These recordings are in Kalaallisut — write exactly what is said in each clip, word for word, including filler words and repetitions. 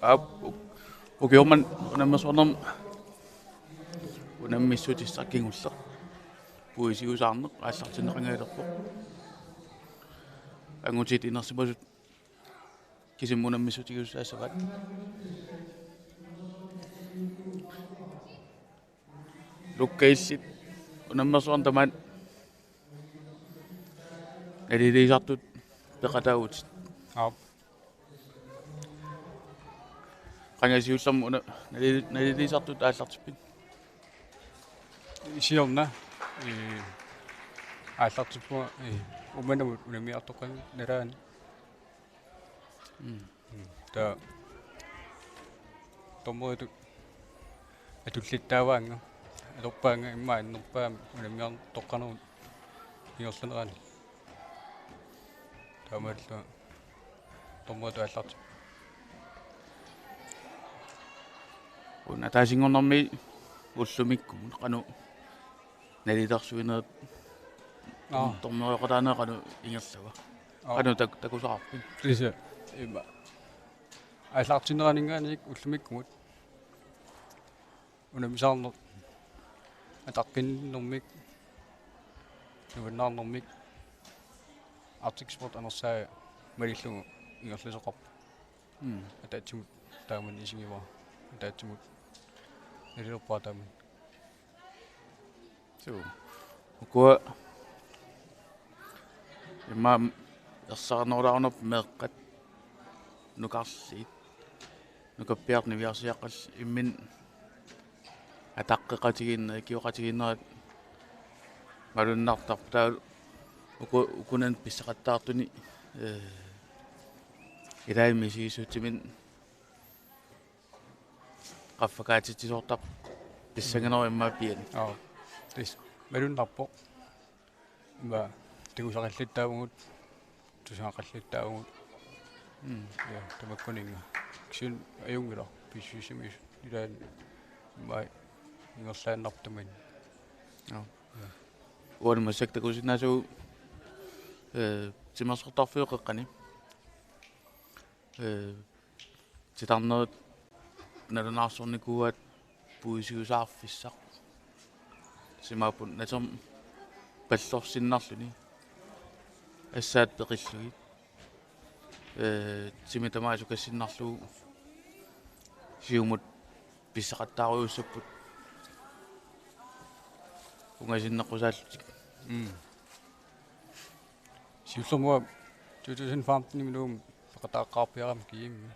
Aap, uk-, ukioq manna unammersuarnermi unammissutissaq kingulleq puisiusaarneq aallartinneqangajalerpoq. Angutitit inersimasut kisimik unammissutigisussaassavat. Lukka illit unammersuarneq tamaat naliliisartut peqataavutit. Aap. Qanga siullermik una nalili-, naliliisartut aallartippit? Siorna, ee, aallartippunga, ee, Uummannamut unammiartoqqaannginnama nalaani. Mm. Mm. Taava dommeritut atullittaavaannga, atorpaannga immaqa annerpaamik unammiartoqqanermut ingerlanerani. Taamaalilluta dommeritut aallartippunga. Una ataasinngornermi ullumikkumut qanoq nalilersuinerit. Aa. Dommerioqataaneq qanoq ingerlava? Aa. Qanoq tak-, takusaqarpit? Kisianni immaqa aallartinneraninngaanniit ullumikkumut unammisaarneq ataqqinninnermik, nuannaarnermik, Arctic Sport anersaa malillugu ingerlasoqarpoq. Mm. Ataatsimut taamani isigivara. Ataatsimut nalilerpara taamani. Suu. Ukua immaqa ersarinnerulaarunarput meeqqat nukarliit. Nukappiartut niviarsiaqqat imminnut ataqqeqatigiinnerat, ikioqatigiinnerat malunnartarpoq. Taava uku-, ukunani pissaqattaartuni, ee, ilaanni misigissutsiminni qaffakaatitsisoortarpoq pissanganera immaqa piani. Aa, tassa malunnarpoq. Immaqa tigusaqallattaavugut, tusagaqallattaavugut. Mm. Ja, tamakkuninnga. Kisianni ajunngilaq, pissusissamisoq. Ilaanni immaqa ingerlaannarpoq tamanna. Joo. Ja. Uani massakkut takusinnaasagut, ee, timersortarfiup qeqqani. Ee, titarnerit nalunaarsornikuuaat puisiusaarfissaq. Simaapput natermi pallorsinnarluni. Assaat peqillugit. Ee, timi tamaat sukassinnarlugu siumut pissaqattaarujussuupput ungasinneqqusaallutik. Mm. Siullermik uanga to tusind femten-imi Nuummi peqataaqqaarpiarama G M-imi.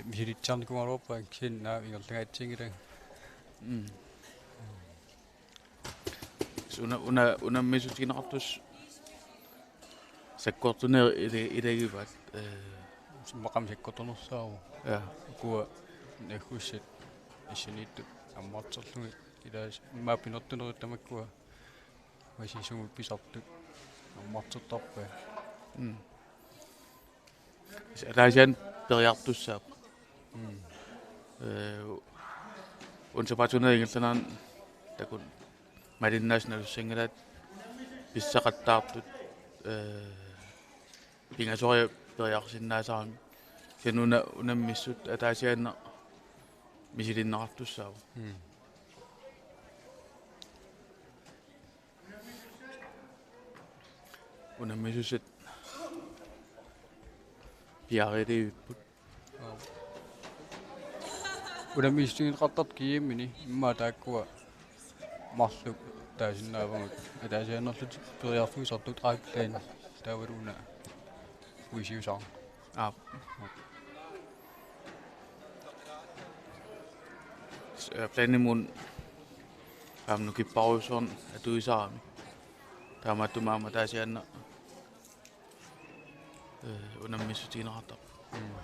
Misilitsiarnikuugaluarpara kisianni ingerlangaatsiinngilanga. Mm. Una, una, unammissutigineqartussaq sakkortuneq ila-, ilagivaat, ee. Immaqa sakkortunersaavoq. Ja. Ukua naggussat assaniittut ammarterlugit ilaasa immaqa pinertunerit tamakkua masisumut pisartut ammartertarpaat. Mm. Ataasiaannaq periartussaapput. Mm. Ee, una sapaatip-akunneri ingerlanerani taakku malinnaasut nalussanngilaat pissaqattaartut, ee, pingasoriarlunga periarsinnaasarami. Kisianni una unammissut ataasiaannaq misilinneqartussaavoq. Mm. Unammisussat piareerivipput. Unammissutigineqartartut G M-ini immaqa taakkua marluk taasinnaavagut. Ataasiaannarlutik periarfissartut Arctic Line taavalu una puisiusaarneq. Aap. S-, ee, planimut aamma nukipparujussuarnik atuisarami. Taamaattumik aamma ataasiaannaq, ee, unammissutigineqartarpoq. Mm.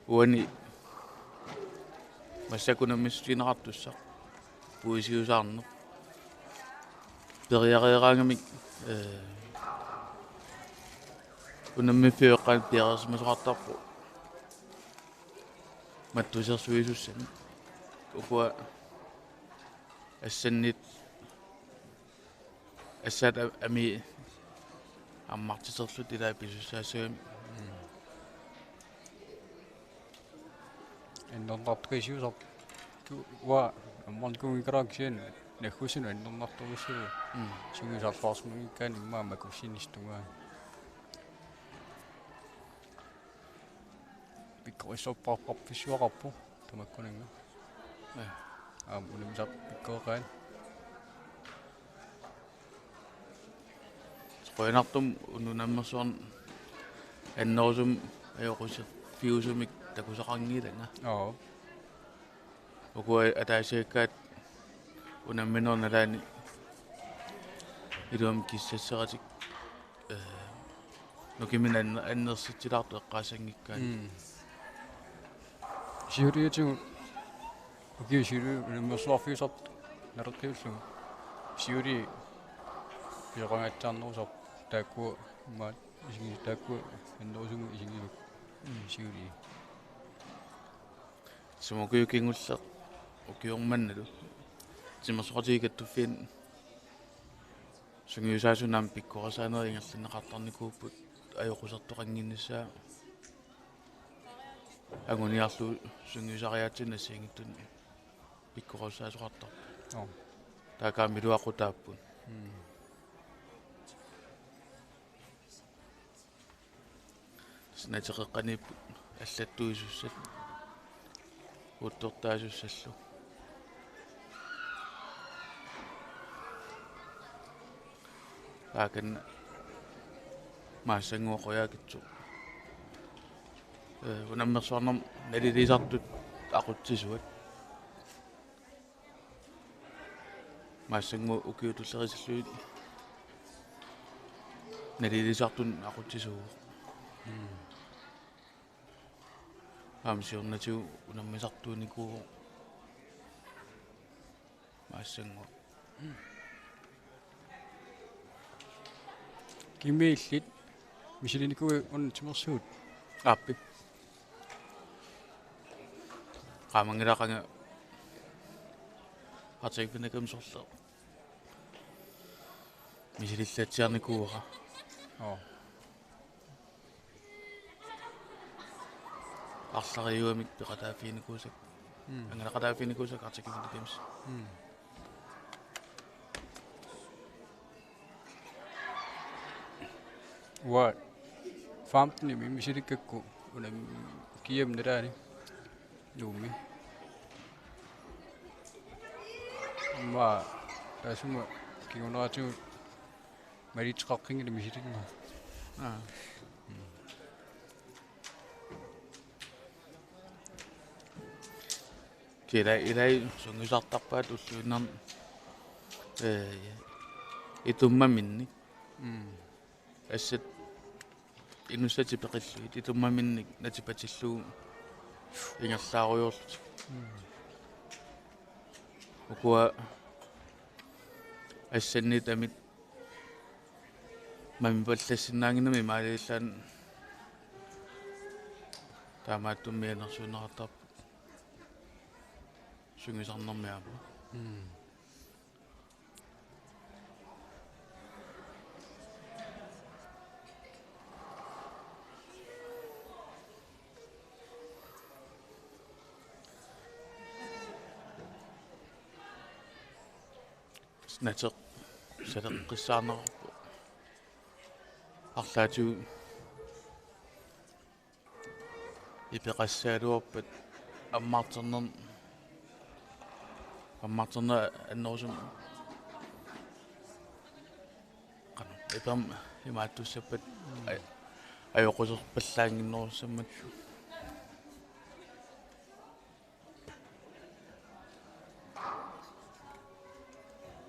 Uani massakkut unammissutigineqartussaq puisiusaarneq. Periareeraangamik, ee, unammiffiup eqqaani piareersimasoqartarpoq mattusersuisussamik. Ukua assannit, assaat a-, amii ammartiterlutik ilaat pisussaassagami. Mm. Annertartukaasiusarpoq. Ku-, uanga ammarnikuunngikkaluarlunga kisianni naggusunut annertartorujussuuvoq. Mm. Sungiusarluarsimanngikkaanni immaqa makussinissaata tungaanut. Pikkorissorparparpassuaqarpoq tamakkunannga. Ja. Aamma unammisaq pikkoreqaat. Qujanartumik unammersuarneq annerusumik ajoquserfiusumik takusaqanngilanga. Joo. Uku ataasiakkaat unamminerup nalaani iluamik kissasseratik, eh, nukimminik anner-, annersitsilaartut eqqaassanngikkaanni. Mm. Siuliatigut ukiut siuliani unammersuarfiusartut naleqqiullugu. Siuliani pisoqangaatsiarnerusarput taakkua imaat isigis-, taakkua annerusumik isigisagut. Mm. Siuliani. Sumut ukiut kingulleq ukioq mannalu timersoqatigiit kattuffianni sungiusaasunut aamma pikkorisaanerit ingerlanneqartarnikuupput ajoqusertoqannginnissaa anguniarlugu sungiusariaatsinnik assigiinngitsunik pikkorissaasoqartarpoq. Joo. Taakku aamma iluaqutaapput. Mm. Nateqeqqaniipput allattuisussat. Uuttortaasussallu. Taakani Maassannguaq Qujaukitsoq. Eh, unammersuarnermi nalilisartut aqutsisuat. Maassannguaq ukiut tullerisillugit nalilisartunut aqutsisuuvoq. Mm. Aamma siornatigut unammisartuunikuuvoq Maassannguaq. Kimi illit misilinikuuit una timersuut? Aappi. Qaamanngilara qanga artikipinakam sorleq misilillatsiarnikuuara. Oo. Arlariuamik peqataaffiginikuusakka. Mm. Angalaqataaffiginikuusakka artikipinakam. Mm. Uanga femtenimi misilikkakku una kiam nalaani Nuummi. Immaqa taassuma kinguneratigut malitseqaqqinngilaq misilinnguaq. Aa. Mm. Kila ilai sungiusartarpaat ulluinnarni, eh, itummaminnik. Mm. Assat inussatit peqillugit itummaminnik natipatillugu ingerlaarujoorlutik. Mm. Ukua assannit amit mamipallassinnaannginnami imaaliillaat taamaattumik mianersuunneqartarput sungiusarnermi aamma. Mm. Nateq saleqqissaarneqarpoq. Arlaatigut ipeqassagaluarpat ammarterner-, ammarterneq annerusumik. Qanoq, ipermik imaattussappat aj-, ajoquserpallaannginnerussammat.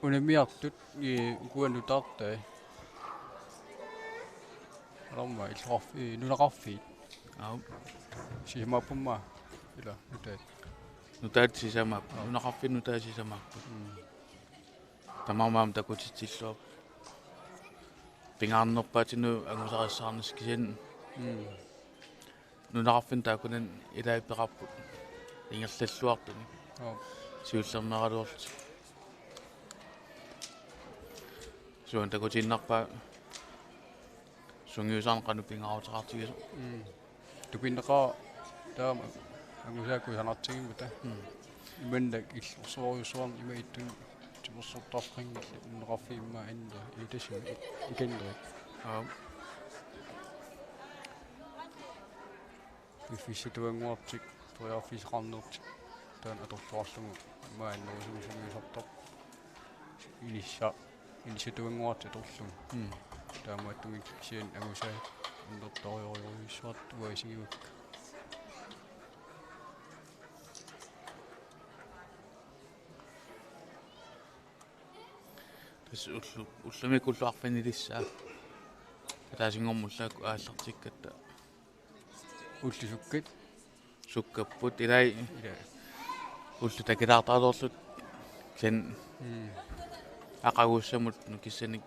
Unammiartut, ii, ukua nutaartai. Alarma illoqarf-, ii, nunaqarfiit. Aap. Sisamaapput aamma ila nutaat. Nutaat sisamaapput. Aap. Nunaqarfiit nutaat sisamaapput. Mm. Tamarmik aamma takutitsilluarput. Pingaarnerpaatinnut angusarissaarnissaq kisianni. Mm. Nunaqarfinni taakkunani ilai peqarput ingerlalluartunik. Joo. Siullermeeraluarlutik. Suut takutiinnarpaat sungiusarneq qanoq pingaaruteqartigisoq. Mm. Tupinnaqaaq taama Angusaat kusanartigimmata. Mm. Imannak illorsuarujussuarnik ima ittunik timersortarfeqanngillat unneqarfik immaqa annerit iitasimi ikannerit. Aap. Piffissatuannguartik, periarfissaqarnertik, taanna atorluarlugu immaqa annerusumik sungiusartarpoq. Inissa-, inissatuannguartik atorlugu. Mm. Taamaattumik kisianni angusaat annertoorujussuartut uanga isigivakka. Tassa ullu-, ullumikkut ullut arfinilissaat. Ataasinngormat ullaakkut aallartikkatta. Ullut sukkat? Sukkapput ilai. Ilai. Ullut takilaartaraluarlutik kisianni. Mm. Aqagussamut nukissanik.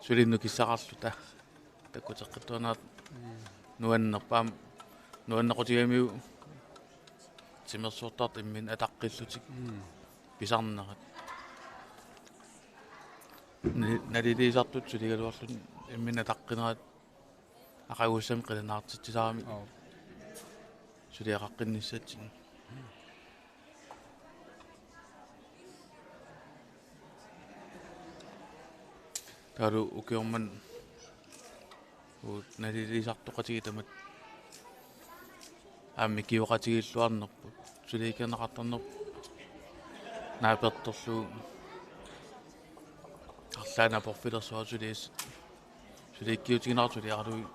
Suli nukissaqarluta. Takkuteqqittuarnerat. Mm. Nuannerpaam. Nuannequtigamiuk timersortartut imminnut ataqqillutik. Mm. Pisarnerat. Nali-, naliliisartut suligaluarlutik imminnut ataqqinerat aqagussamik qilanaartitsisarami. Aap. Suliaqaqqinnissatsinnut. Taavalu ukioq manna uagut naliliisartoqatigiit tamatta aamma ikioqatigiilluarnerput. Suliikkerneqartarnerput naapertorlugu. Arlaannik aporfilersuartut sulias-, suliikkiutigineqartut suliaralugit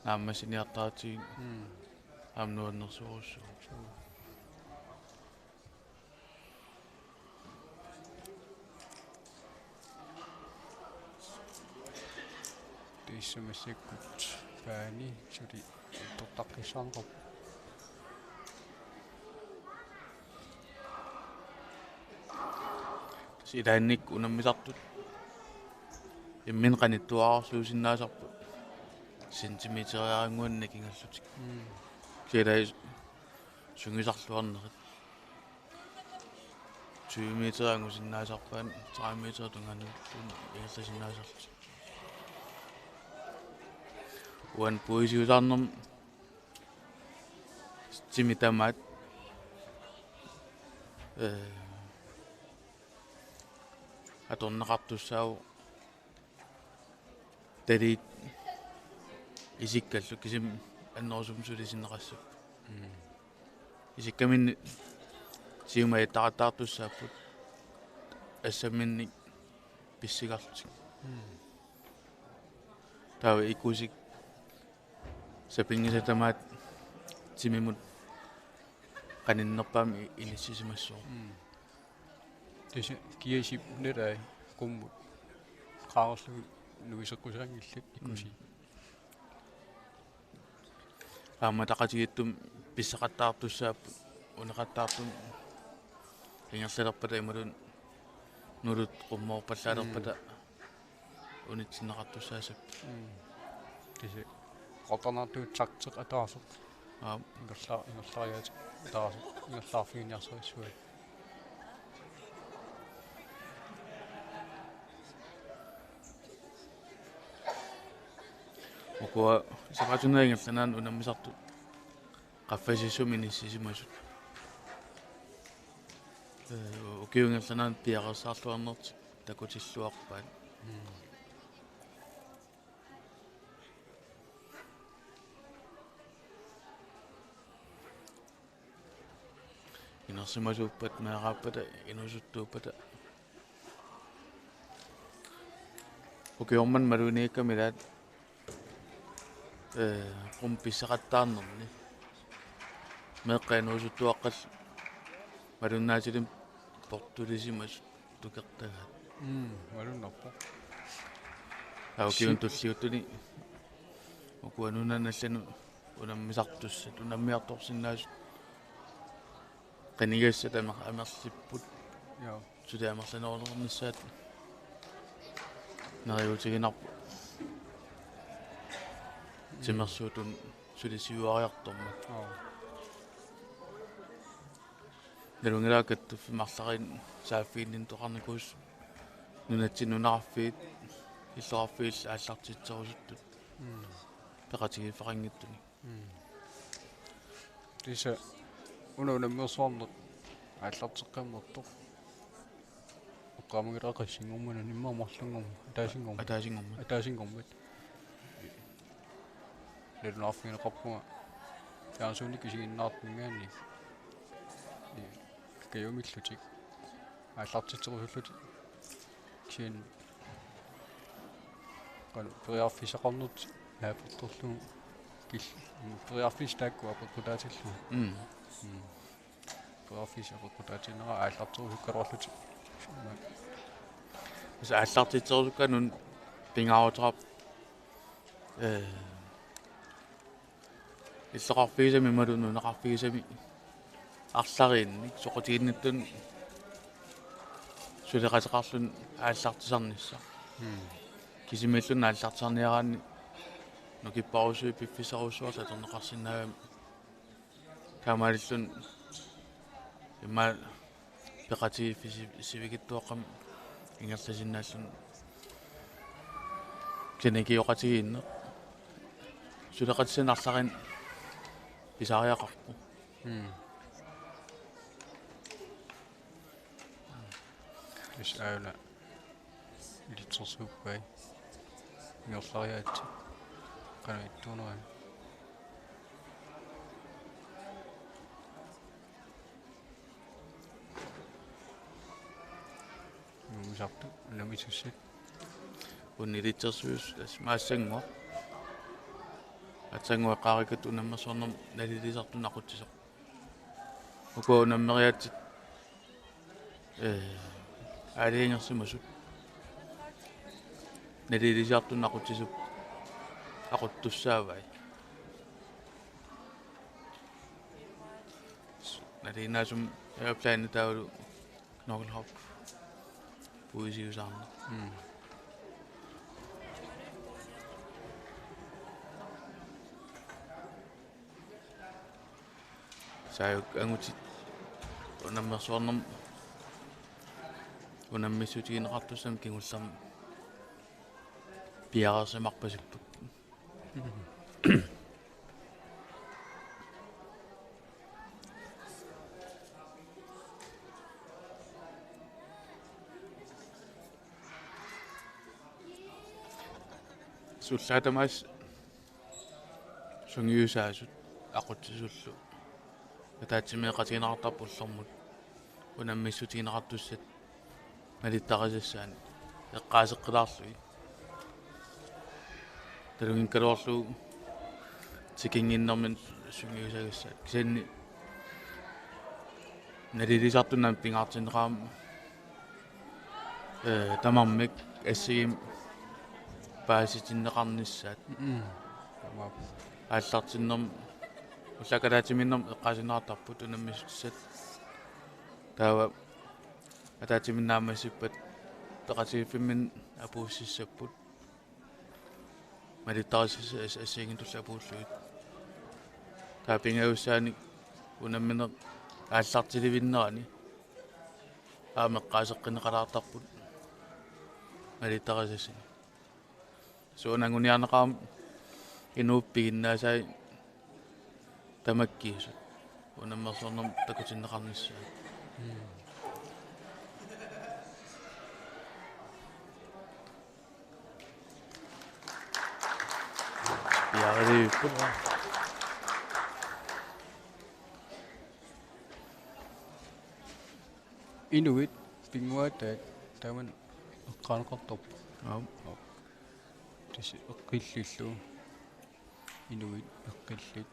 naammassiniartaratsigit. Mm. Aamma nuannersorujussuuvoq. Tassa massakkut baani suli ittortaqqissaarneqarpoq. Tassa ilaannikkut unammisartut imminnut qanittuararsuusinnaasarput. Centimeteriarannguanik nakingallutik. Mm. Kisianni sungiusarluarnerit. Tyve meter angusinnaasarpaat, tredive meter tungaanut ingerlasinnaasarlutik. Uani puisiusaarnermi timi tamaat, ee, atorneqartussaavoq. Taliit isikkallu kisimi annerusumik sulisinneqassapput. Mm. Isikkaminni siumut ajattaqattaartussaapput assamminnik pissigarlutik. Mm. Taava ikusik sapinngisat tamaat timimut qaninnerpaamik inissisimassapput. Mm. Tassa kiasip nalai qummut qaarlugit nuiseqqusaanngillat ikusi. Mm. Aamma ataqatigiittumik pissaqattaartussaapput, uneqattaartumik ingerlalerpata imaluunniit nulut qummoorpallaalerpata. Mm. Unitsinneqartussaassapput. Mm. Tassa. Qularnartuut taktik ataaseq. Aap. Ingerla-, ingerlariaaseq ataaseq. Ingerlaarfiginiarsarissuaq. Ukua sapaatip-akunneri ingerlaneranni unammisartut qaffasissumik inissisimasut. Ee, ukiup ingerlanerani piareersaarluarnertik takutilluarpaat. Mm. Inersimasuuppat, meeraappata, inuusuttuuppata. Ukioq manna maluginiakkami ilaat, ee, qummut pissaqattaarnerni. Meeqqat inuusuttuaqqallu malunnaatilimmik portulisimasut tukertagaat. Mm, malunnarpoq. Aa, ukiuni si- tulliuttuni ukua nunanut allanut unammisartussat, unammiartorsinnaasut qinigassat amer-, amerlipput. Joo. Suli amerlanerulernissaat neriuutiginarpoq. Mm. Timersuutut suli siuariartormat. Joo. Nalunngilara kattuffimmut arlalinnik saaffiginninneqarnikuusoq nunatsinni nunaqarfiit illoqarfiillu aallartitserusuttut. Mm. Peqatigiiffeqanngitsunik. Mm. Kisianni una unammersuarneq aallarteqqinnertoq. Eqqaamanngilara qassinngormat, immaqa marlunngormat, ataasinngormat. Ataasinngormat. Ataasinngormat. Nalunaarfigineqarpunga fjernsynikkut isiginnaartungaanni. Kajumillutik. Aallartitserusullutik. Kisianni qanoq periarfissaqarnertik naapertorlugu kil-, periarfissat taakku apeqqutaatillugu. Mm. Mm. Periarfissat apeqqutaatiinnera aallarterusukkaluarlutik. Tassa aallartitserusukkaanni una pingaaruteqarpoq, ee, illoqarfigisami imaluunniit nunaqarfigisami arlariinnik soqutiginnittut suleqateqarluni aallartisarnissaq. Mm. Kisimiilluni aallartisarniaraanni nukipparujussuit piffissarujussuartut atorneqarsinnaagami. Taamaalilluni immaqa peqatigiiffik si-, sivikitsuaqqamik ingerlasinnaalluni kisianni ikioqatigiinneq suleqatissanik arlariinnik pisariaqarpoq. Mm. Tassa aana ilitsersuuppai. Ingerlariaatsit. Qanoq ittuunerani. Nuumisartut, unammissussat. Una ilitsersuusoq tassa maassannguaq. Aatsannguaq eqqaarikkatut unammersuarnermut nalilisartunut aqutsisoq. Uku unammeriaatsit, ee, aalajangersimasut. Nalilisartunut aqutsisup-, aquttussaavai. Nalilinnaasumik airplane taavalu knoglehop. Puisiusaarneq. Mm. Saajuk angutit unammersuarnermut unammissutigineqartussamut kingullermik piareersimarpasipput. Sullaat tamaasa sungiusaasut aqutsisullu ataatsimeeqatigineqartarput ullormut unammissutigineqartussat malittarisassaanik eqqaaseqqilaarlugit. Taluginngikkaluarlugu tikinnginnermini sungiusagassaat. Kisianni nalilisartunut pingaartinneqarami, ee, tamarmik assigimik paasitinneqarnissaat. Mm. Tamaat. Aallartinnermi ullaakkut ataatsimiinnermi eqqaasinneqartarput unammissutissat. Taava ataatsimiinneq naammassippat peqatigiiffimminni apuussissapput. Malittarisassat as-, assigiinngitsullu apuullugit. Taava pingajussaani unammineq aallartilivinnerani aamma eqqaaseqqinneqalaartarput malittarisassanik. Suunanguniarneqarami inuup piginnaasai tamakkiisut unammersuarnermut takutinneqarnissaat. Mm. Piareerivippoq. Inuit pinnguaataat taamani eqqaaneqartarput. Aap. Aap. Tassa eqqillillu. Inuit eqqillit.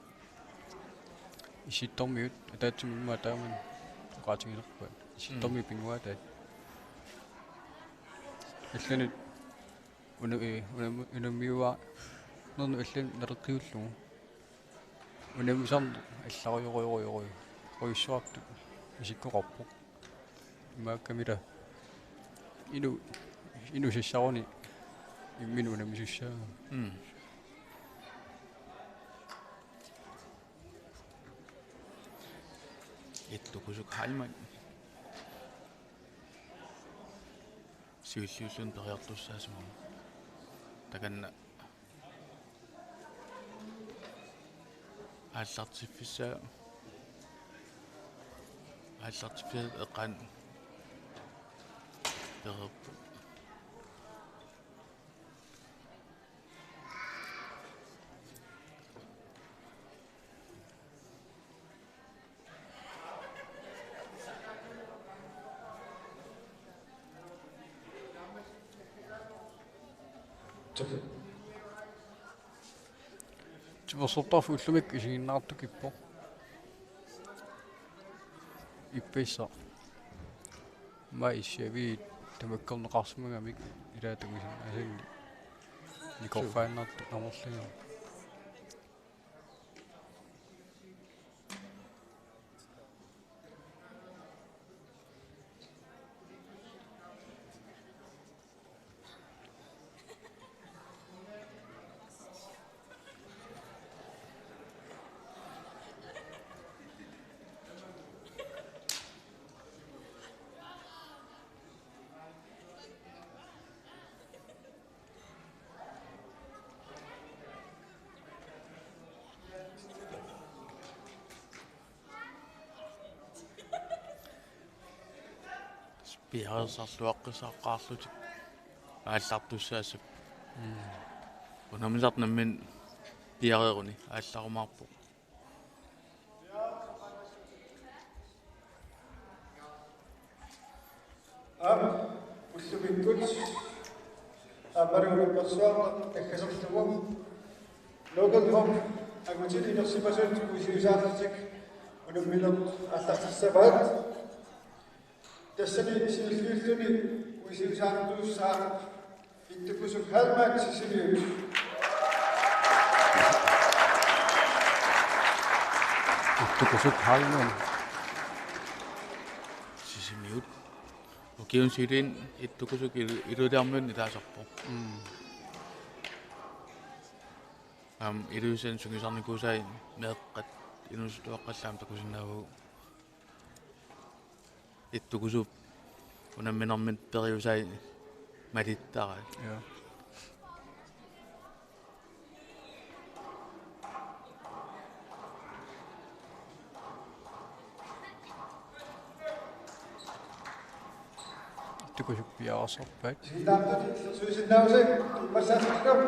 Issittormiut ataatsimut immaqa taamani oqaatigilerpaat. Issittormiut, mm, pinnguaataat. Allanut una-, ee, unammi-, unammiuaarnermut allanut naleqqiullugu. Unammisarneq allarujorujorujorujussuartut isikkoqarpoq. Imaakkami ila inu-, inuup sassaruni imminut unammisussaagaa. Mm. Ittukusuk Heilmann. Siulliulluni periartussaasimavoq. Takanna aallartiffissaa Aallartiffiat eqqaani pereerput. Timersortarfik ullumikkut isiginnaartukippoq. Ippassaq. Aamma issiaviit tamakkerneqarsimagamik ilaa takusinnaasagit. Nikorfaannartut amerlagimik. Piareersarluaqqissaqqaarlutik aallartussaassappat. Mm. Unammisartut nammineq piareeruni aallarumaarpoq. Aap, ullumikkut aammalu unammersuarneq naggaserlugu. Logan Hawk angutini inersimasut puisiusaarlutik unammineq aallartissavaat. Tassani siulliulluni puisiusaartuussaaq Ittukusuk Heilmann Sisimiut. Ittukusuk Heilmann Sisimiut. Ukiuni siuliini Ittukusuk ilu-, iluliarmiunut ilaasarpoq. Mm. Aamma Ilulissani sungiusarnikuusai meeqqat inuusuttuaqqallu aamma takusinnaavagut. Ittukusup unamminermik periusai malittaraat. Ja. Ittukusuk piareersarpaat. Silaartut illersuisinnaavasi, immassaassuttum.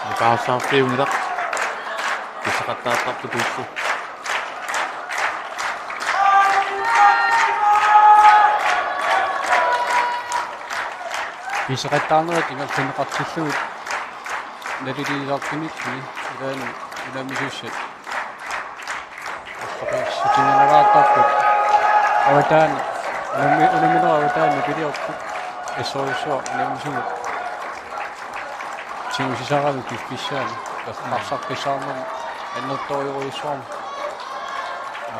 Nipaarsaarfiunngilaq. Pisaqattaartartut tuussu. Pisaqattaarnerit ingerlanneqartillugit naliliisartumik ilaanni unammisussat. Arpaqarsitinanagaartarput. Avataani, unammi-, unamminerup avataani piliorput. Assorsuaq unammisumut. Tigusisarami piffissaani. Eqqarsarpassuarnik annertoorujussuarmik.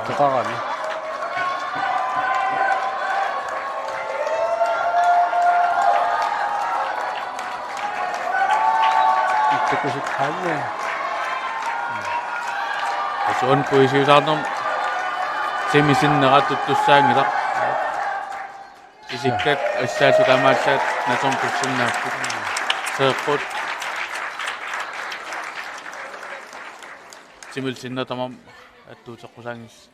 Toqarami. Ittukusuk Heilmann. Asuun puisiusaarnermut timi sinnera tuttussaanngilaq. Isikkat assaallu taamaallaat natortussinnaapput. Seeqqut. Timillu sinnera tamarmi attuuteqqusaanngillat.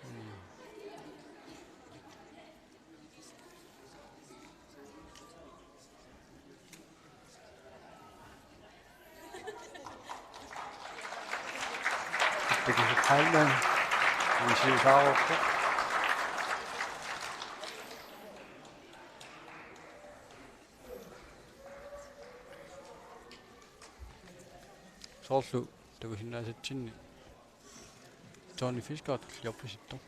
Ittukusuk Heilmann puisiusaarpoq. Soorlu takusinnaasatsinni Tony Fisker tulliorpasittoq.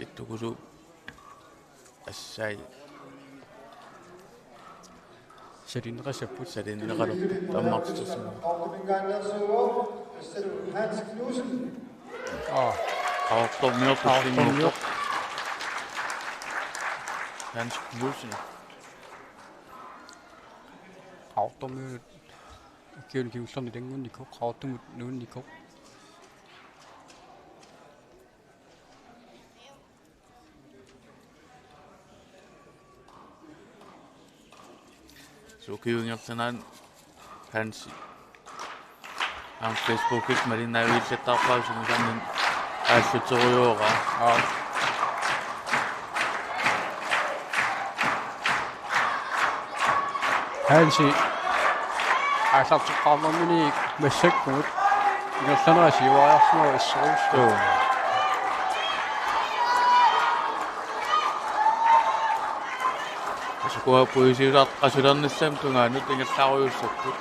Ittukusuk assai. Salinneqassapput. Salinneqalerput. Ammartitersimavoq. Aa. Qaqortormiorput. Qaqortormiorput. Hans Knudsen. Qaqortormiut ukiuni kingullerni ilanngunnikoq, Qaqortumut nuunnikoq. Ukiut ingerlaneranni Hansi aamma Facebookimi malinnaavigillattaarpaa sungiusarnermik aalluterujoraa. Aap. Hansi aallarteqqaarnermini massakkumut ingerlanerani siuariarsimavoq assorujussuaq. Joo. Tassa ukua puisiusartut qasulernissamut tungaanut ingerlaarujussuupput.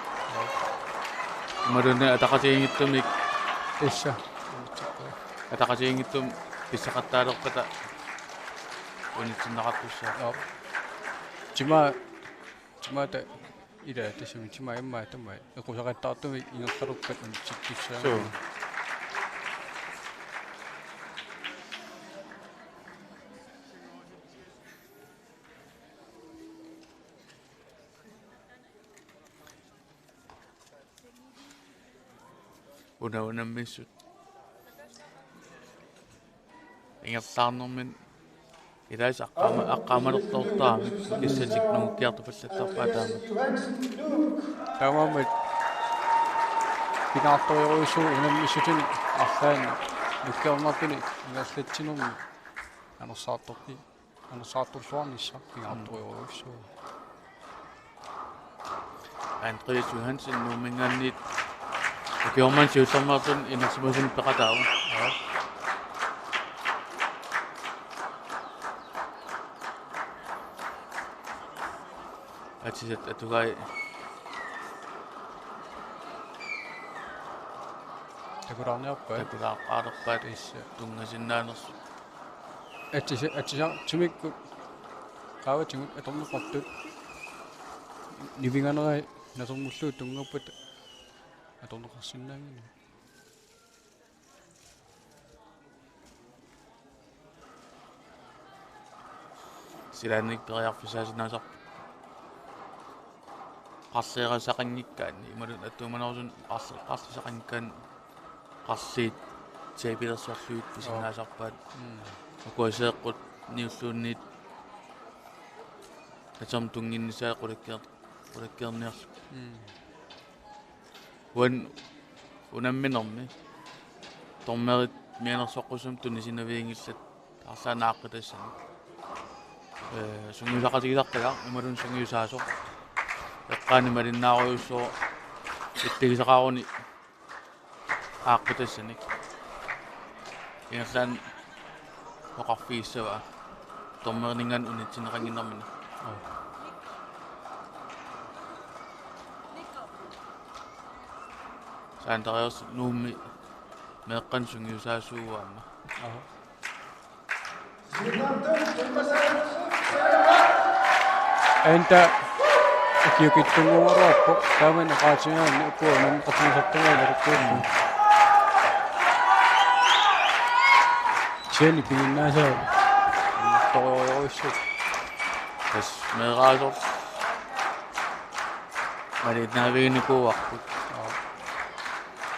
Imaluunniit ataqatigiinngitsumik. Tassa. Ataqatigiinngitsumik pissaqattaalerpata unitsinneqartussaavoq. Joo. Tima, timaata ila tassami tima immaqa tamaat. Equsaqattaartumik ingerlalerpat unitsittussaavoq. Joo. Una unammissut ingerlaarnermini ilaasa aqqaama-, aqqaamalertortaramik kissatik nungukkiartupallattarpaat taamak. Taamaammat pingaartorujussuuvoq unammissutinik arlaannik nukkiornartunik ingerlatsinermi anersaartorpi-, anersaartorluarnissaq pingaartorujussuuvoq. Andreas Johansen Nuumminngaanniit ukioq manna siullermeerluni inersimasunut peqataavoq. Joo. Atisat atugai takulaarniarpaat. Takulaarpaat. Tassa. Tunngasinnaanersut. Atisa-, atisat timikkut qaavatigut atorneqartut nivinganerai nasormullu tunngappata atorneqarsinnaanngillat. Silaannik periarfissaasinnaasarput. Qarleerasaqanngikkaanni, imaluunniit attuumanerusunik qarle-, qarleerasaqanngikkaanni qarliit tapilersorlugit pisinnaasarpaat. Mm. Ukua seeqqut niulluunniit atorneq tunnginnissaa qulakkeer-, qulakkeerniarlugu. Mm. Uani unamminermi dommerit mianersoqqussummik tunisinavianngillat arlaannik aaqqitassanik. Ee, sungiusaqatigisartagaq imaluunniit sungiusaasoq. Eqqaani malinnaarujussuuvoq ittussaqaruni aaqqitassanik. Ingerlaannaq oqarfigissavaa. Dommerininngaanniit unitsinneqannginnermini. Joo. Sandra Jørgensen Nuummi meeqqanik sungiusaasuuvoq aamma. Joo. Enta ukiukitsunnguugaluarpoq taamani oqaatigaanni ukua nammineqartuusartugaa imaluunniit. Siani piginnaasaa. Torujorujussuuvoq. Tassa meeraasoq. Malinnaaviginikuuarput.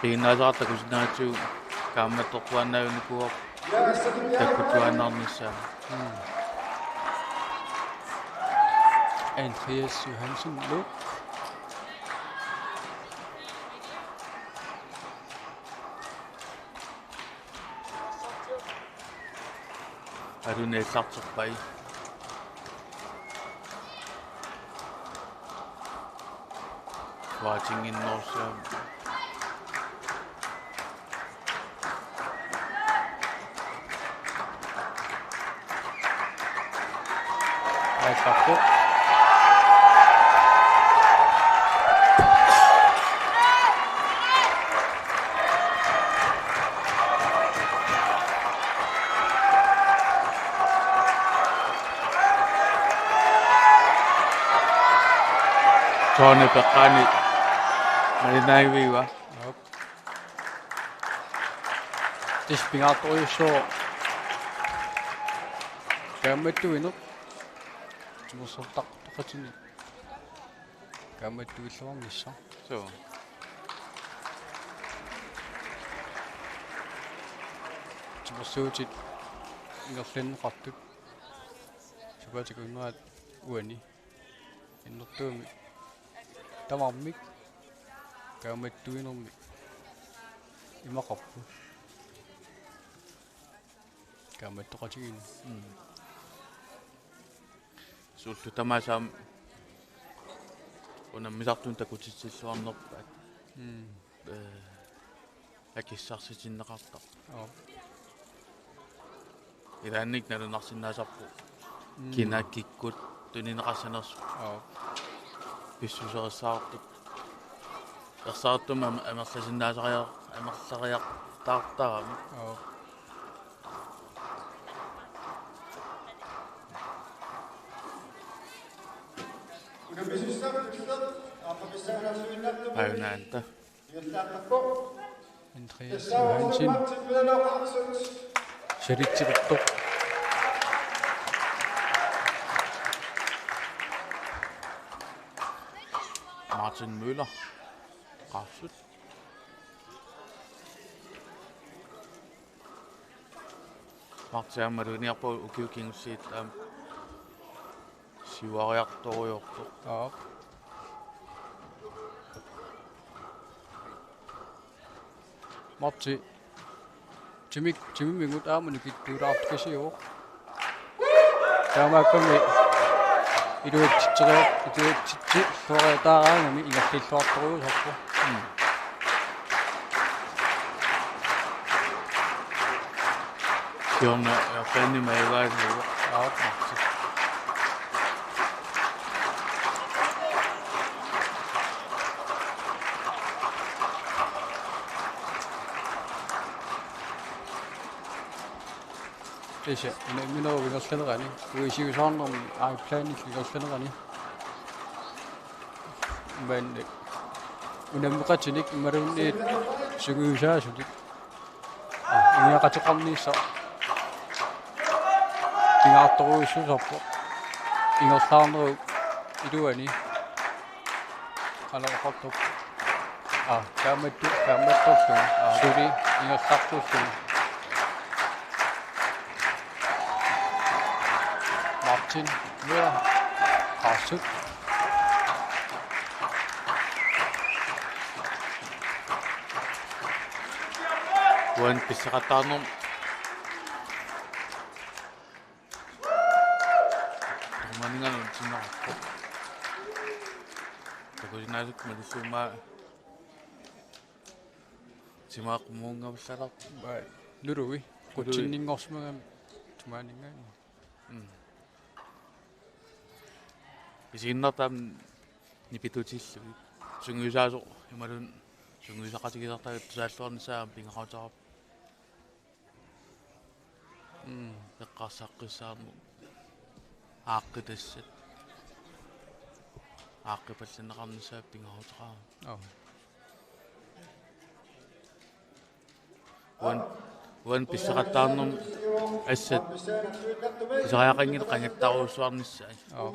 Piginnaasaqartut takusinnaagatsigu kaammattortuaannaaviginikuuarput takkuttuaannarnissaannut. Mm. Andreas Johansen Luk. Alunni aallarterpai. Uaatinnginnerussaaq. Aallarpoq. Tony Peqqani malinnaavigaa. Joo. Tassa pingaartorujussuuvoq. Kaammattuineq. Timersortartoqatinik. Kaammattuilluarnissaq. Suu. Timersuutit ingerlanneqartut. Sapaatip akunnera uani. Annertuumik Tamarmik kaammattuinermi imaqarput. Kaammattoqatigiinneq. Mm. Soorlu tamaasa aamma unammisartunut takutitsilluarnerpaat. Mm. Ee, akissarsitinneqartarpoq. Aap. Ilaannik nalunarsinnaasarpoq. Mm. Kina kikkut tunineqarsimanersut. Aap. Pissuserissaartut. Ersaartumik am-, amerlasinnaasariar-, amerlariartaartarami. Aap. Ajunaanta. Andreas Johansen. Salitseqartoq. Martin Møller. Qarsut. Martin aamma maluginiarpoq ukiut kingulliit aamma siuariartorujoortoq. Aap. Martin. Timik-, timimigut aamma nikittuulaartukasiuvoq. Taamaakkami iluatsitseriar-, iluatsitseriaraangami ingerlalluartorujussuuvoq. Mm. Siorna airplaneimi ajugaasinnaavoq. Aap. Tassa, una-, unamminerup ingerlanerani, uisiusaarnermi airplanillu ingerlanerani. Maanna unammeqatinik imaluunniit sungiusaasunik. Aa, inuiaqateqarnissaq. Pingaartorujussuusarpoq. Ingerlaarnerup iluani. Alaraqartoq. Aa, kaammattu-, kaammattorlugu. Aa, suli ingerlartorlugu. Martin Møller. Qarsut. Uani pisseqattaarnermi. Dommerinngaanniit sinneqarpoq. Takusinnaasakka malillugu aamma timaaqqummungavallaarpoq. Vai, nului. Nului. Qutsinninngorsimagami timaaninngaanniit. Mm. Isiginnaartut aamma nipitutillugit. Sungiusaasoq imaluunniit sungiusaqatigilertagut tusaalluarnissaa aamma pingaaruteqarpoq. Mm. Eqqarsaqqissaarneq. Aaqqitassat. Aaqqipallanneqarnissaa pingaaruteqarpoq. Aa. Uani, uani pisseqattaarnermi assat pisariaqanngillat qangattarujussuarnissaat. Aa.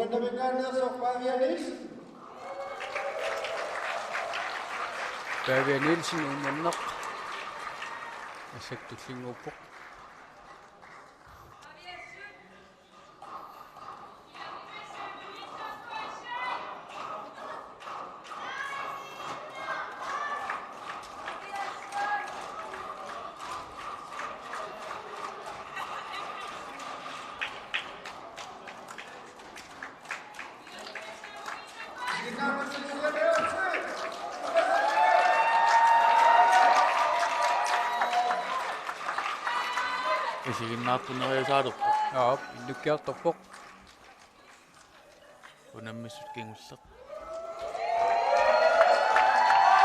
Pavia Nielsen Uummannaq. Assat tullinnguuppoq. Isiginnaartunniarsaalerpoq. Aap, innukkiartorpoq. Unammissut kingulleq.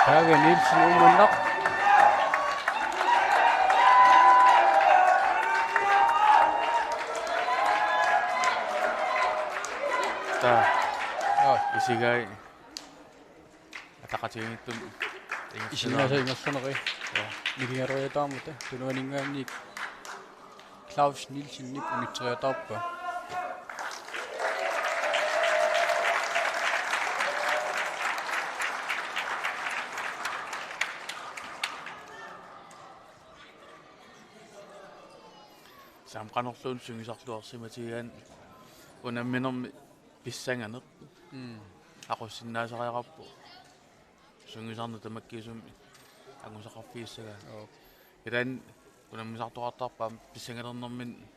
Pavia Nielsen Uummannaq. Taa. Aa. Isigai. Ataqatigiinngitsumik. Isinnaasa ingerlanerit. Joo. Nikingaruiataarmata tunuaninngaanniit Claus Nielsenip unitseriataarpaa. Saamqanerluun sungiusarluarsimatigigaanni unamminermi pissanganeq. Mm. Aqussinnaasariaqarpoq. Sungiusarneq tamakkiisumik angusaqarfigissagaa. Joo. Ilaanni unammisartoqartarpoq aamma pissangalernermini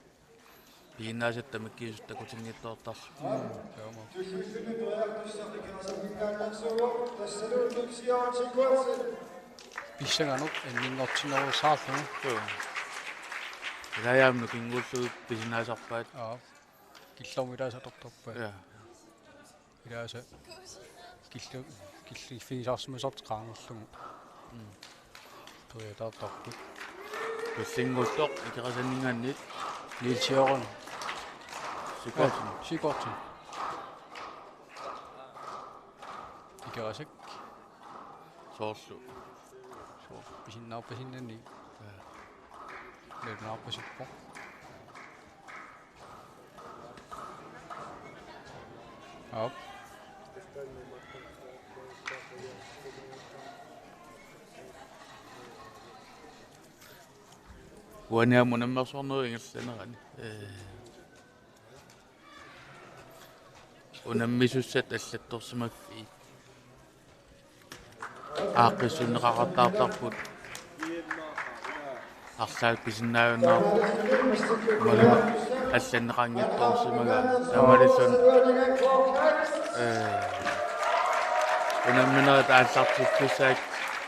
pisinnaasat tamakkiisut takutinngitsoortarput. Mm, joo. Pissanganaq anninngortinnerussaarlugu. Joo. Ilaajaam nukinngullugu pisinnaasarpaat. Joo. Killormut ilaasa atortarpaat. Joo. Ilaasa killu-, killiffigisarsimasortut qaangerlugu. Mm. Periataartarput. Tullinnguuttoq Ikerasanninngaanniit. Niels Jørgen. Sigurdsen. Sigurdsen. Ikerasak. Soorlu. Soorlu. Pisinnaarpasinnaanani. Ja. Nalunaarpasippoq. Aap. Uani aamma unammersuarnerup ingerlanerani. Ee. Unammisussat allattorsimaffiit aaqqissuunneqaqattaartarput. Arlaat pisinnaajunnaarput. Imaluunniit allanneqanngitsoorsimagaat. Taamaalilluni, ee, unamminerit aallartiffissaat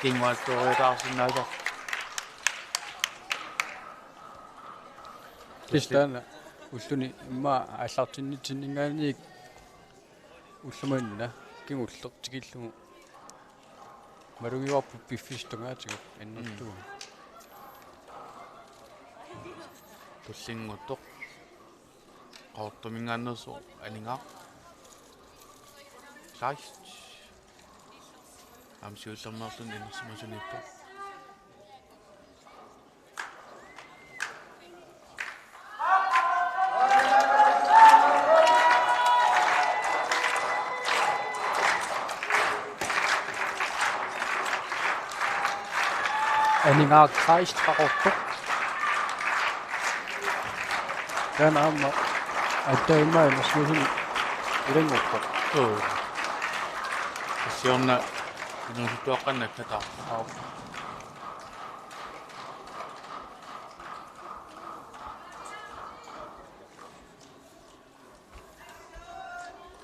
kinguaatsiartaarsinnaasarput. Tassa taanna ulluni immaqa aallartinnitsinninngaanniit ulloq manna kingulleq tikillugu malugivarput piffissaq tungaatigut annertuumik. Mm. Tullinnguuttoq. Qaqortuminngaanneersoq Aningaaq. Kleist. Aamma siullermeerluni inersimasuniippoq. Aningaaq Kleist Qaqortoq. Taanna aamma aatsaat immaqa inersimasunik ilannguppoq. Joo. Siorna inersimasuttuaqqanngilaq taava. Aap.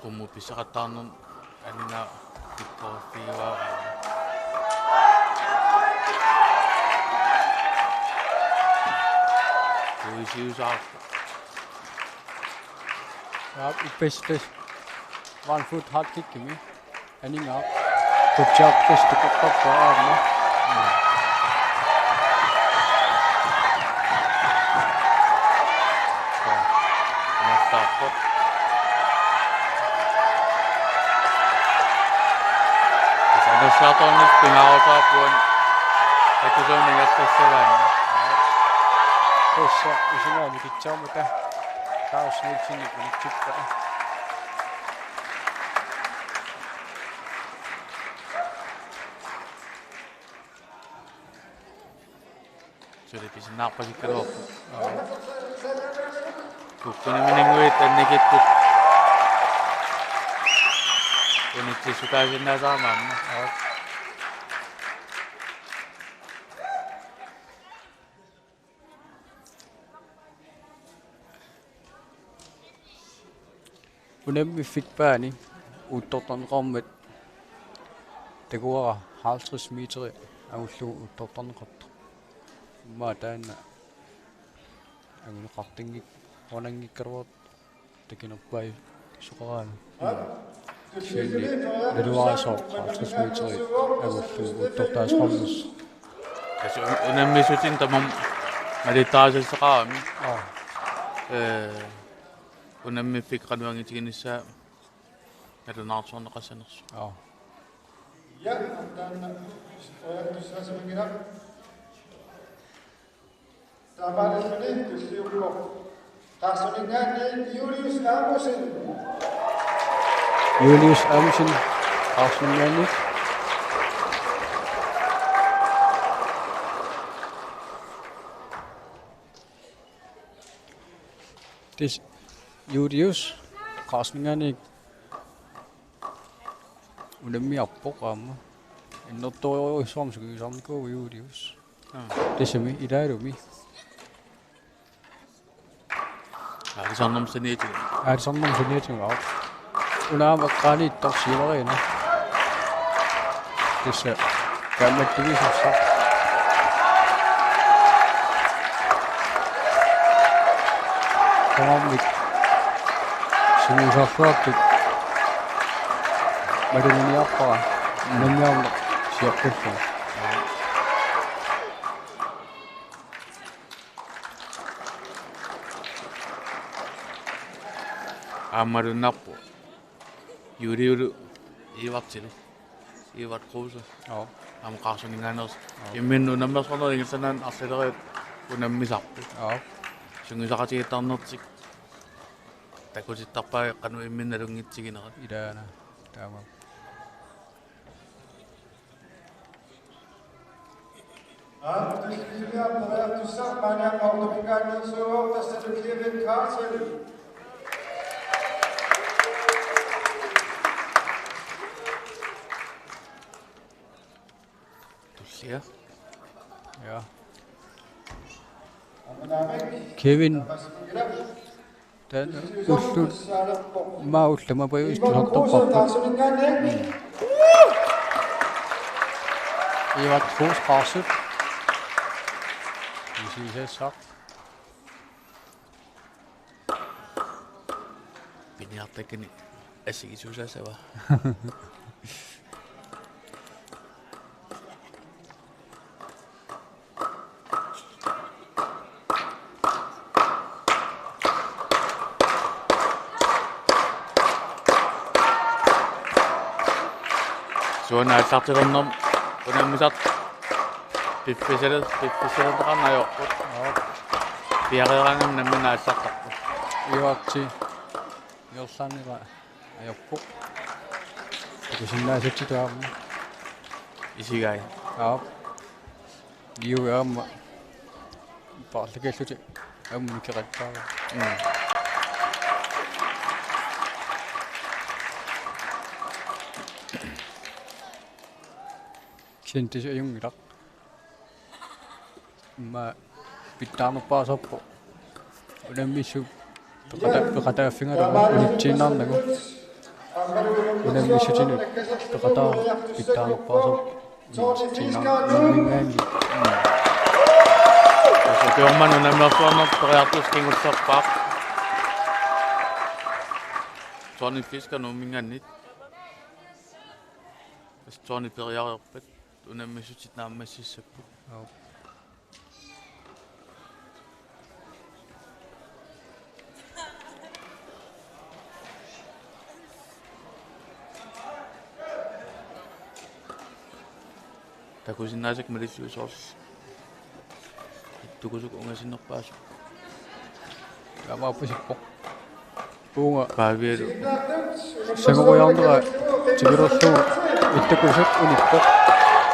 Qummut pisaqattaarnermut Aningaaq pikkoriffigaa. Kuisiusaarpoq. Ja, ippassaq one foot high kickimi. Aningaaq. Kutjaq piste kukkappaa aamma. Nassaarpoq. Nassaartornis pingaarutaarpugut. Akisuunik attassagaanni. Tassa isumaani kitsaamuta. Claus Nielsen unitsippaa. Suli pisinnaarpasikkaluarpoq. Kukkunermininnguit annikittut. Unitsissutaasinnaasarami aamma. Unammiffik paani uuttortarneqarmat takuara halvtreds meteri angullugu uuttortarneqartoq. Immaqa taanna anguneqartinngik-, ornanngikkaluartoq takinerpai soqaraanni. Kisianni naluara sooq halvtreds meteri angullugu uuttortaasoqarnersoq. Tassa un-, unammissutinik tamarmik malittarisassaqarami. Aa. Ee, unammiffik qanoq angitiginissaa nalunaarsorneqassanersoq. Aa. Ja, taanna, ja, tussaasimanngilaq. Taamaalilluni tulliuppoq Qaarsuminngaanniit Julius Amundsen. Julius Amundsen, Qaarsuminngaanniit. Tassa Julius Qaarsuminngaanniit unammiarpoq aamma. Innertorujussuarmik sungiusarnikuuvoq Julius. Aa. Tassami ilaalumi. Aalisarnermut saniatigut. Aalisarnermut saniatigut, aap. Una aamma eqqaaniittoq siuleriuna. Tassa kaammattumiisussaq. Tamarmik sungiusarluartut malunnarniarpara. Unammiarneq sioqqullugu. Aamma malunnarpoq. Juliulu Ivartilu. Ivart Kruse. Joo. Aamma Qaarsuminngaanneersoq. Joo. Imminnut unammersuarnerit Ingerlaannaq arlaleriit unammisarput. Joo. Sungiusaqatigiittarnertik takutittarpaat qanoq imminnut nalunngitsiginerat. Ilaana. Taama. Aamma tulliuttut periartussaq maani Qaarsuminngaanneersuuvoq, tassalu Kevin Carlsen. Tullia. Ja. Kevin. Taanna ullut, maa ullut, maa pajuit tusartorparput. Ivat Foos Qaarsup. Isigisassaq. Piniartakkani assigiissuussavaa. Suut aallartilernermut unammisartut piffissale-, piffissalerneqarneq ajorput. Joo. Piareeraangami nammineq aallartarput. Ivarti. Ingerlaannaq ajorpoq. Takusinnaasatsigut aamma. Isigai. Aap. Liu aamma. Paarlakaallutik aamma nikeqattaarput. Mm. Kisianni tassa ajunngilaq. Immaqa pitsaanerpaasarpoq. Unammissut peqata-, peqataaffigalugu unitsiinnarnagu. Unammissutinut peqataa pitsaanerpaasarpoq. Unitsiinnarnagu. Unamminngaanniit. Tassa Kjærmann unammersuarnertut periartussaq kingullerpaaq. Tony Fisker Nuumminngaanniit. Tassa Tony periartussaq. Unammissutit naammassissapput. Joo. Takusinnaasakka malillugu soorlu. Ittukusuk ungasinnerpaasut. Taamaappoq sippoq. Uunga. Paavialu. Sangorujarnera tigilerlugu ittukusuk unippoq.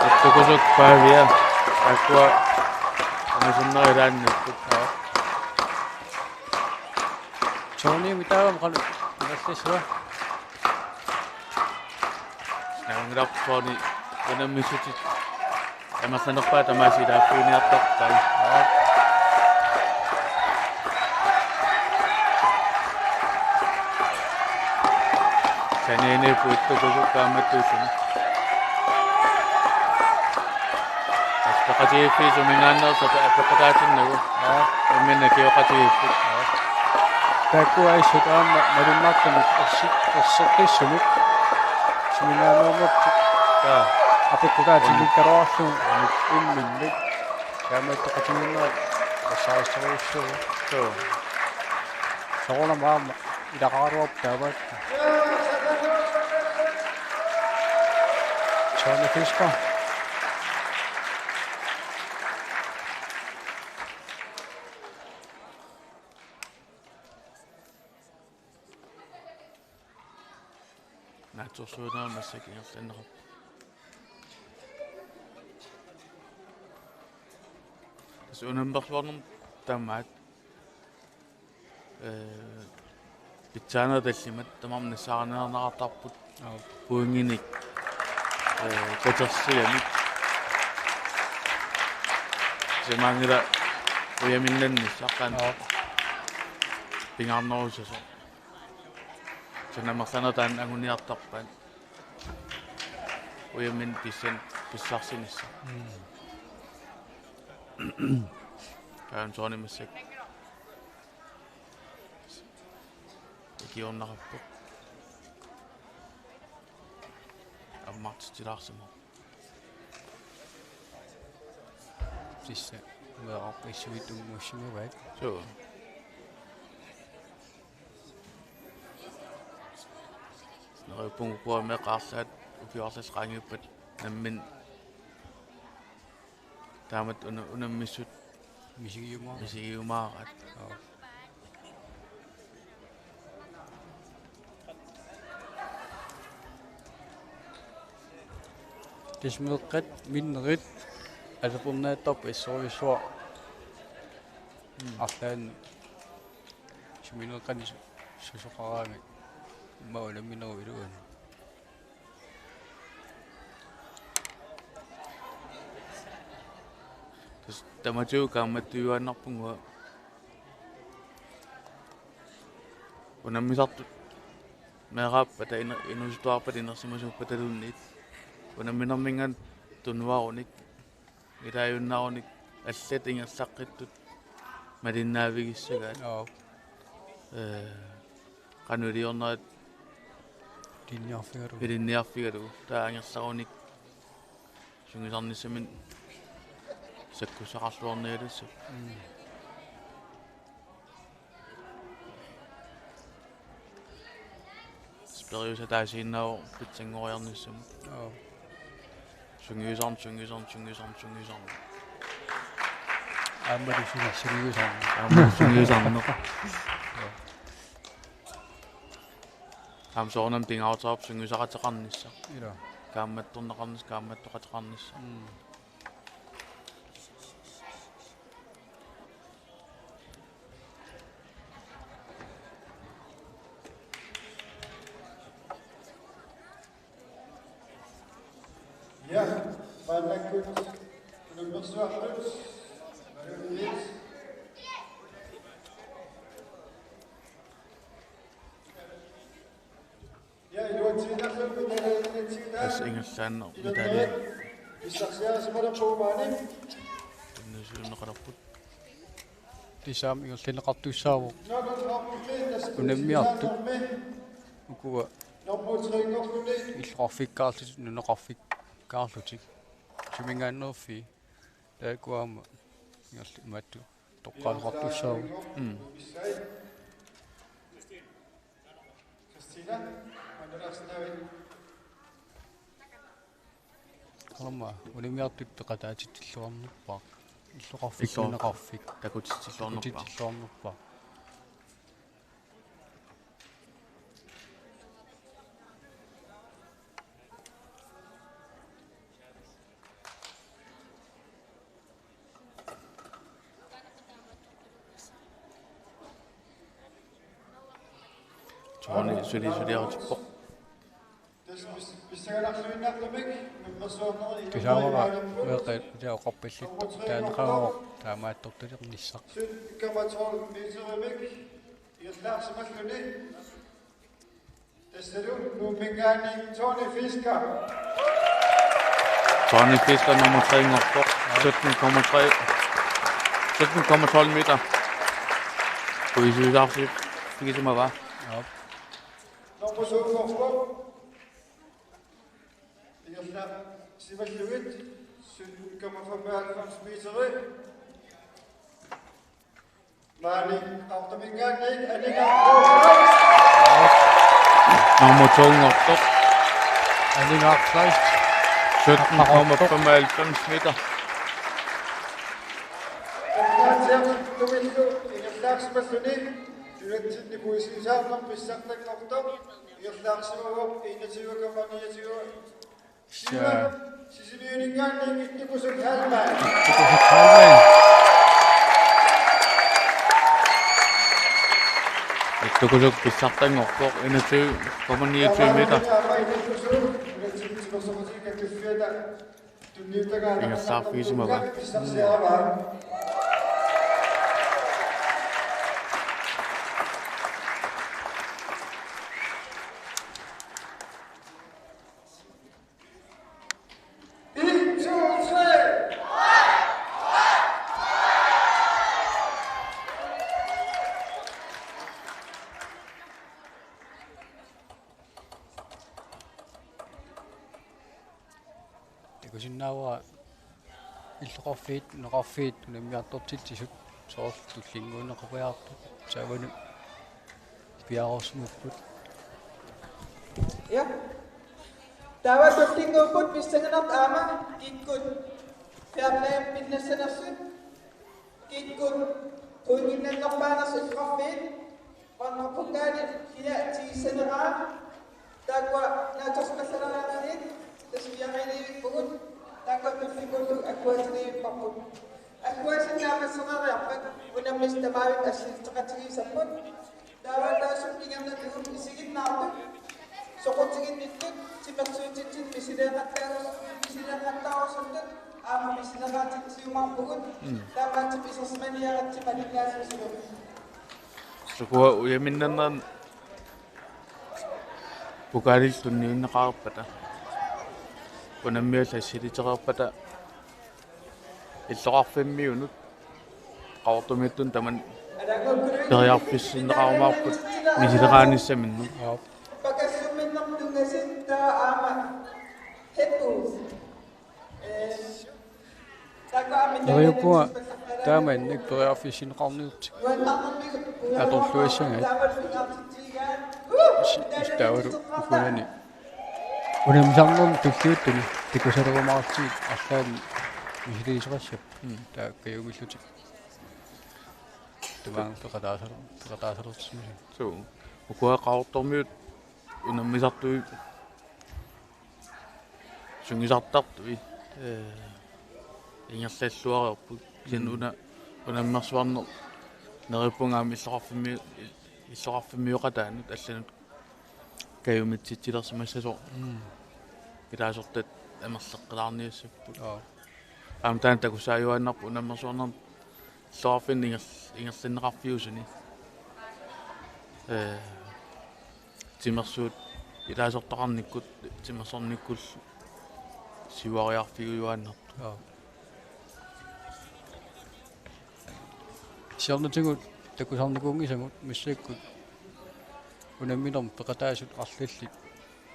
Ittukusuk Paavia. Taakkua ungasinnerit ilaanniipput. Tony mitaava maqalu. Nallisua. Naanngilaq Tony unammissutit. Amerlanerpaat tamaasa ilaaffiginiartarpai. Sanianiippoq ittukusuk kaammattuulluni. Tassa peqatigiiffiit suminngaanneersut apeqqutaatinnagu. Imminut akioqatigiiffik. Taakku assut aamma malunnartumik ersi-, erseqqissumik. Suminngaanneernertik. Taa. Apeqqutaatinniikkaluarlugu imminnik. Kaammattoqatigiinnerat ersarissorujussuuvoq. Suu. Soorunami aamma ilaqaraluarpoq taamaattoq. Tony Fisker. Naatsorsuunerup massakkut ingerlanneqarpoq. Tassa unammersuarnermut tamaat. Ee, pitsaanerit tallimat tamarmik nassaarineqartarput. Aap. Pointinik. Ee, qutersigamik. Simaanngilaq ujaminnannissaq qanoq. Aap. Pingaarnerusasoq. Sanamerlanertaa anguniartarpaat. Ujaminnaq pissan-, pissarsinissaq. Mm. Kaam soorunami massakkut. Ikiornaqarpoq. Ammartitsilaarsimavoq. Tassa meeraq issuit ummuussimavaat. Suu. Neriuppunga ukua meeqqat arlaat ukiut arlallit qaangiuppat nammineq taamatut una-, unammissut misigiumaaraat. Misigiumaaraat. Joo. Tassa meeqqat minnerit atortornaattarput assorujussuaq. Mm. Arlaannik sumineeqqanik su-, susoqaraangat immaqa unamminerup iluani. Tassa tamatigut kaammattujuaannarpunga unammisartut meeraappata ine-, inuusuttuarpata inersimasuuppataluunniit. Unamminerminngaanniit tunuarunik, ilaajunnarunik allat ingerlaqqittut malinnaaffigissagaat. Joo. Ee, qanoq iliornerat ilinniarfigalugu. Ilinniarfigalugu. Taava angerlarunik sungiusarnissaminnik sakkussaqarluarnialassaaq. Mm. Spirius ataasiinnaavoq pitsanngoriarnissamut. Joo. Sungiusarneq, sungiusarneq, sungiusarneq, sungiusarneq. Aammalu sungi-, sungiusarneq. Aammalu sungiusarneq. Joo. Aamma soorunami pingaaruteqarpoq sungiusaqateqarnissaq. Ilaa. Kaammattorneqarnissaq, kaammattoqateqarnissaq. Mm. Ja, maannakkut unammersuartut. Ja, iluatsiinnarlugu medalje. Tassa ingerlaannaq medalje. Pissarsiarisimalerpugut maani. Tunniussiunneqalerput. Tassa aamma ingerlanneqartussaavoq. Unammiartut. Ukua. Illoqarfikkaarlutik, nunaqarfikkaarlutik. Suminngaanneerfii. Taakku aamma ingerl-, imaattoq toqqaannartussaavoq. Mm. Aamma unammiartut peqataatitsilluarnerpaaq. Illoqarfik, illoqarfik, nunaqarfik takutitsilluarnerpaaq. Takutitsilluarnerpaaq. Toni suli suliarutippoq. Tassavara meeqqat ila oqarpallittoq taaneqarpoq taamaattortulernissaq. Tassalu Nuumminngaanniit Tony Fisker. Tony Fisker nummer tre-nngorpoq. Sytten komma tre, sytten komma tolv meter. Puisuisaarsi pigisimavaa. Joo. Nummer syv-nngorpoq. Ingerlasimallugit sytten komma femoghalvfems meteri. Maani Qaqortuminngaanniit Aningaaq Kleist. Nummer to-nngortoq. Aningaaq Kleist. Sytten komma femoghalvfems meter. Qaqortuminngaanniit ingerlasimalluni nunatsinni puisuisaarnermi pissartanngortoq ingerlasimavoq enogtyve komma niogtyve. Sisimiuninngaanniit Ittukusuk Hallmann. Ittukusuk Hallmann. Tukusuk pissartanngorpoq enogtyve komma niogtyve meter. Ingerlaarfigisimavaa. Takusinnaavara illoqarfiit, nunaqarfiit unammiartortitsisut soorlu tullinnguunneqapajaartut taavalu piareersimapput. Ja. Taava tullinnguupput pissanganartut aamma kikkut fair play pinnassanersut. Kikkut pointinnannerpaanersut illoqarfiit, Qanoq pokali kina tigissaneraa, taakkua naatsorsimallalaarnagit, tassa piareerivippugut, taakkua tullinnguullugu agguaatigivipparput. Agguaatinnaammassereeriarpat unammisut tamaavimmi assigiitseqatigiissapput. Taava taassuma kingornatigut isiginnaartut soqutiginnittut timersuutitsinnik misileeqattaaru-, misileeqattaarusuttut aamma misileeqatigiumaarpugut. Mm. Taamaattumik isersimaniaratsigu malinnaassasugut. Ukua ujaminnarnerni pokali tunniunneqareerpata, unammiut assilitereerpata, illoqarfimmiunut Qaqortumiittunut tamanut periarfissinneqarumaarput misileqaanissaminnut. Joo. Neriuppunga taamaannik periarfissinneqarniutit atorluassanngillat. Is-, istaavalu ukunani. Unammisarnermi tulliuttuni takusalerumaartigit arlaannik misiliisoqassapput. Mm. Taava kajummillutik. Tamaanga peqataasaler-, peqataasalersimasut. Suu. Ukua Qaqortormiut unammisartui sungiusartartui, ee, ingerlalluareerput. Kisianni una unammersuarneq neriuppunga aamma illoqarfimmi-, illoqarfimmioqataanut allanut kajumitsitsilersimassasoq. Mm. Ilaasortat amerleqqilaarniassapput. Joo. Aamma taanna takusaajuaannarpoq unammersuarnermi illoqarfinni inger-, ingerlanneqarfiusuni. Ee, timersuut ilaasortaqarnikkut, timersornikkullu siuariarfiujuaannartoq. Joo. Siornatigut takusarnikuunngisagut massakkut unamminermi peqataasut arlallit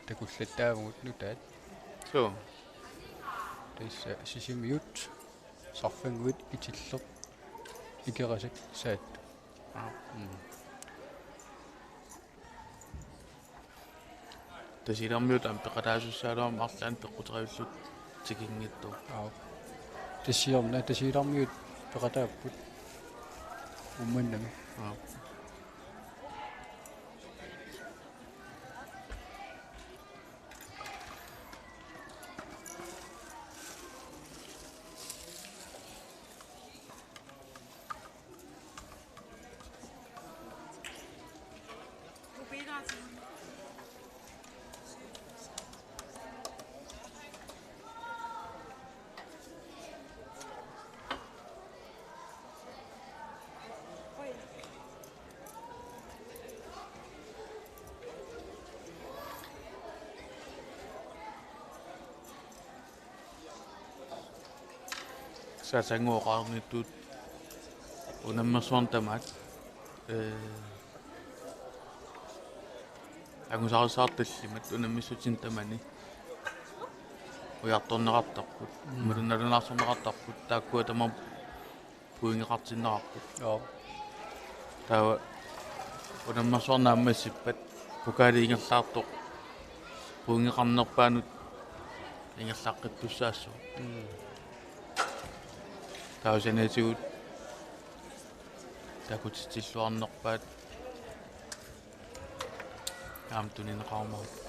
takullattaavagut nutaat. Suu. Tassa Sisimiut, Sarfannguit, Itilleq, Ikerasak, Saat. Aa. Mm. Tasiilarmiut aamma peqataasussaalu aamma arlaannik peqquterillutik tikinngitsoq. Aap. Tassa siorna Tasiilarmiut peqataapput Uummannami. Aap. Saasannguaq oqarnittut unammersuarneq tamaat, ee, angusarissaartut tallimat unammissutinik tamanit ujartorneqartarput. Mm. Imaluunniit nalunaarsorneqartarput, taakkua tamaasa pointeqartinneqarput. Joo. Taava unammersuarneq aamma issippat pokali ingerlaartoq pointeqarnerpaanut ingerlaqqittussaassaaq. Mm. Taava saniatigut takutitsilluarnerpaat aamma tunineqarumaarpoq.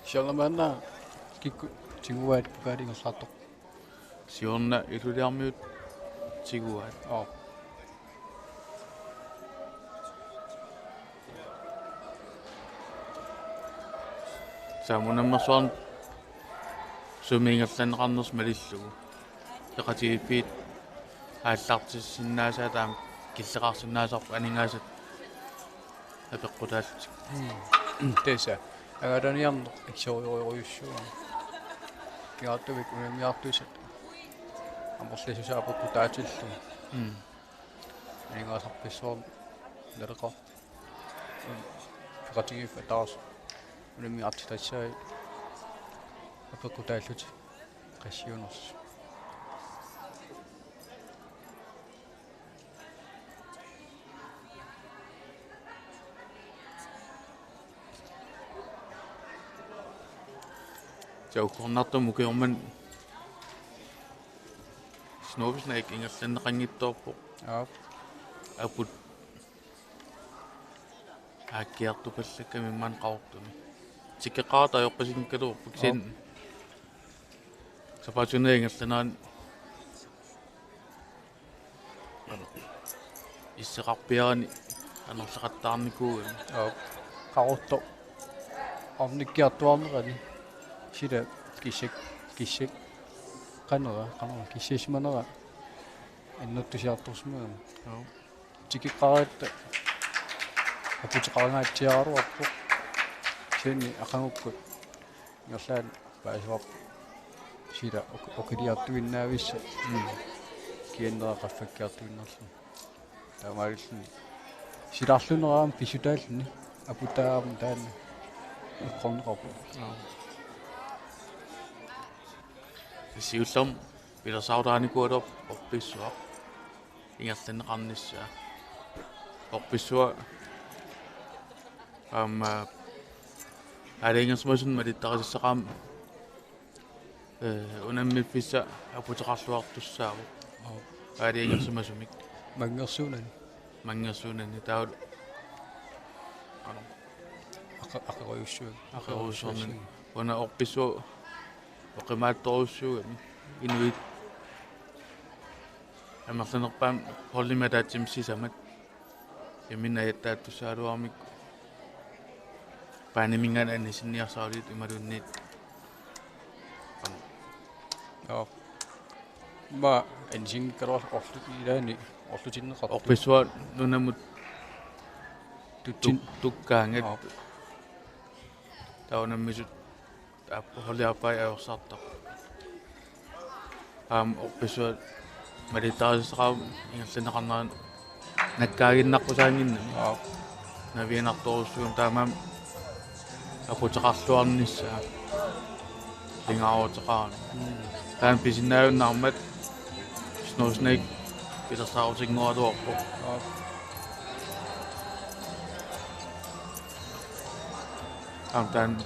Siorna maanna kikkut tiguaat pokali ingerlaartoq? Siorna Ilulissarmiut tiguaat. Oo. Taama unammersuarnik sumi ingerlanneqarnersoq malillugu. Peqatigiiffiit aallartissinnaasaat taama killeqarsinnaasarput aningaasat apeqqutaallutik. Tassa. Angalanernik iksorujorujussuuvoq. Pingaartumik unammiartussat. Amerlissusaat apeqqutaatillugu. Mm. Aningaasarpassuarnik naleqartoq. Peqatigiiffik ataaseq unammiartitassai apeqqutaallutik qassiunersut. Tassa uggornartumik ukiormanna Snorre Snake ingerlanneqanngitsoorpoq. Aap. Aput aakkiartupallakkami maani Qaqortumi. Tikikkaarta ajoqqusinngikkaluarpoq kisianni. Aap. Sapaatip-akunneri ingerlaneranni isseqarpiarani anorleqattaarnikuugami. Aap. Qaqortoq ornikkiartuaarnerani sila kissak, kissak, qanera, qanera, kissassimanera annertusiartorsimagami. Aap. Tikikkaaratta aputeqarangaatsiaraluarpoq. Kisianni aqagukkut ingerlaannaq paasivarput sila ok-, okiliartuinnavissaq. Mm. Kiannera qaffakkiartuinnarluni. Taamaalilluni silarlunera aamma pissutaalluni aputaamut taanna eqqorneqarpoq. Aap. Siullermik pilersaarutaanikuugaluarpoq orpissuaq ingerlanneqarnissaa. Orpissuaq aamma aalajangersimasunut malittarisassaqarmat, ee, unammiffissaq aputeqarluartussaavoq. Aap. Aalajangersimasumik. Manngersuunani. Manngersuunani taavalu. Qanoq. Aqa-, aqerujussuaq. Aqerujussuarnani. Una orpissuaq oqimaatsorujussuugami. Inuit amerlanerpaamik holdimik ataatsimik sisamat. Imminut ajattaattussagaluaramikku. Baaniminngaanniit anisinniarsarilik imaluunniit. Joo. Immaqa anisinngikkaluarlugit orlu-, ilaanni orlutinneqartut. Orpissuaq nunamut tutsin-, tuk-, tukkaangat. Joo. Taava unammisut aap-, holdi aappaa ajorsartarput. Aamma orpissuaq malittarisassaqarmat ingerlanneqarneranut nakkaaginnaqqusaannginnami. Aap. Navianartorujussuugami taamaammat aputeqarluarnissaa pingaaruteqarami. Mm. Taanna pisinnaajunnaarmat Snorre Snake pilersaarutinngorluarpoq. Aap. Aamma taanna